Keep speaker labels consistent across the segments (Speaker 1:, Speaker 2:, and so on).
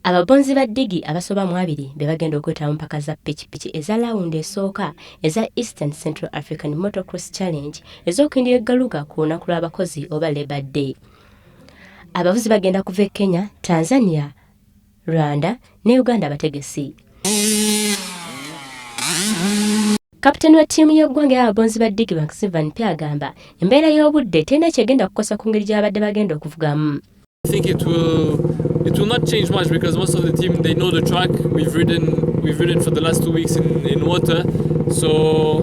Speaker 1: Ababonzi ba ddigi abasoba mu 20 be bagenda okwetaba mu mpaka za pikipiki eza lawundi esooka eza Eastern Central African Motocross Challenge ez'okuyindira e Garuga ku lunaku lw'abakozi oba Labour Day. Abavuzi bagenda kuva e Kenya, Tanzania, Rwanda ne Uganda abategesi. Kapiteeni wa ttiimu y'eggwanga ey'ababonzi ba ddigi Bank Silvan Pya agamba embeera y'obudde terina kyegenda kukosa ku ngeri gy'abadde bagenda okuvugamu.
Speaker 2: I think it will not change much because most of the team, they know the track. We've ridden for the last 2 weeks in water, so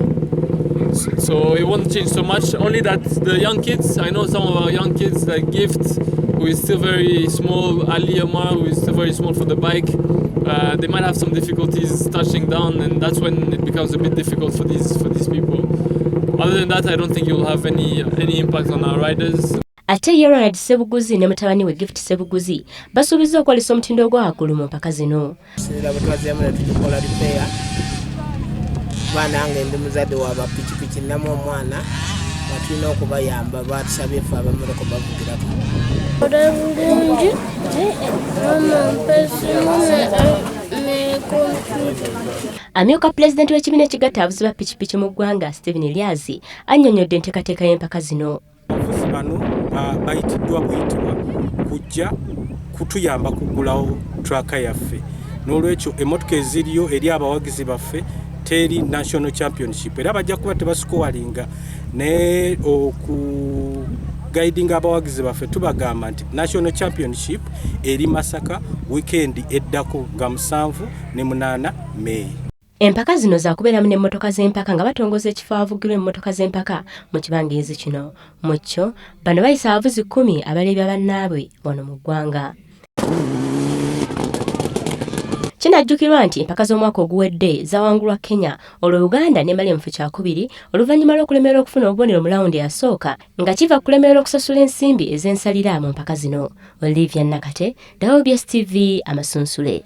Speaker 2: it won't change so much. Only that the young kids, I know some of our young kids like Gift, who is still very small, Ali Omar, who is still very small for the bike. They might have some difficulties touching down, and that's when it becomes a bit difficult for these people. Other than that, I don't think it will have any impact on our riders.
Speaker 1: Ate ye Ronald Sebuguzi ne mutabani we Gift Sebuguzi basuubizza okwolesa omutindo ogwa waggulu mu mpaka zino.
Speaker 3: Sinzira bwe twazeemu ne tugikola repair, kuba nange ndi muzadde wa bapikipiki, nnamu omwana nga tulina okubayamba, batusabye ffe abamotoka bavugirako.
Speaker 4: Kola bulungi, mama mpa essimu ne kompyuta.
Speaker 1: Amyuka pulezidenti w'ekibiina ekigatta abavuzi ba pikipiki mu ggwanga, Stephen Lyazi, annyonnyodde enteekateeka y'empaka zino.
Speaker 5: Abavuzi bano bayitiddwa buyitibwa kujja kutuyamba kuggulawo track yaffe. N'olwekyo emmotoka eziriyo eri abawagizi baffe, teri national championship, era bajja kuba tebasikowalinga, naye okuguidinga abawagizi baffe tubagamba nti national championship eri Masaka weekend eddako nga 7 ne 8 Meeyi.
Speaker 1: Empaka zino zakubeeramu n'emmotoka z'empaka nga batongoza ekifo awavugirwa emmotoka z'empaka mu kibangirizi kino. Mu kyo bano bayisa abavuzi 10 abaleebya bannaabwe wano mu ggwanga. Kinajjukirwa nti empaka z'omwaka oguwedde zawangulwa Kenya, olwo Uganda n'emala mu kifo kyakubiri oluvannyuma lw'okulemererwa okufuna obubonero mu lawundi eyasooka nga kiva ku kulemererwa okusasula ensimbi ez'ensalira mu mpaka zino. Olivia Nakate, WBS TV, Amasunsule.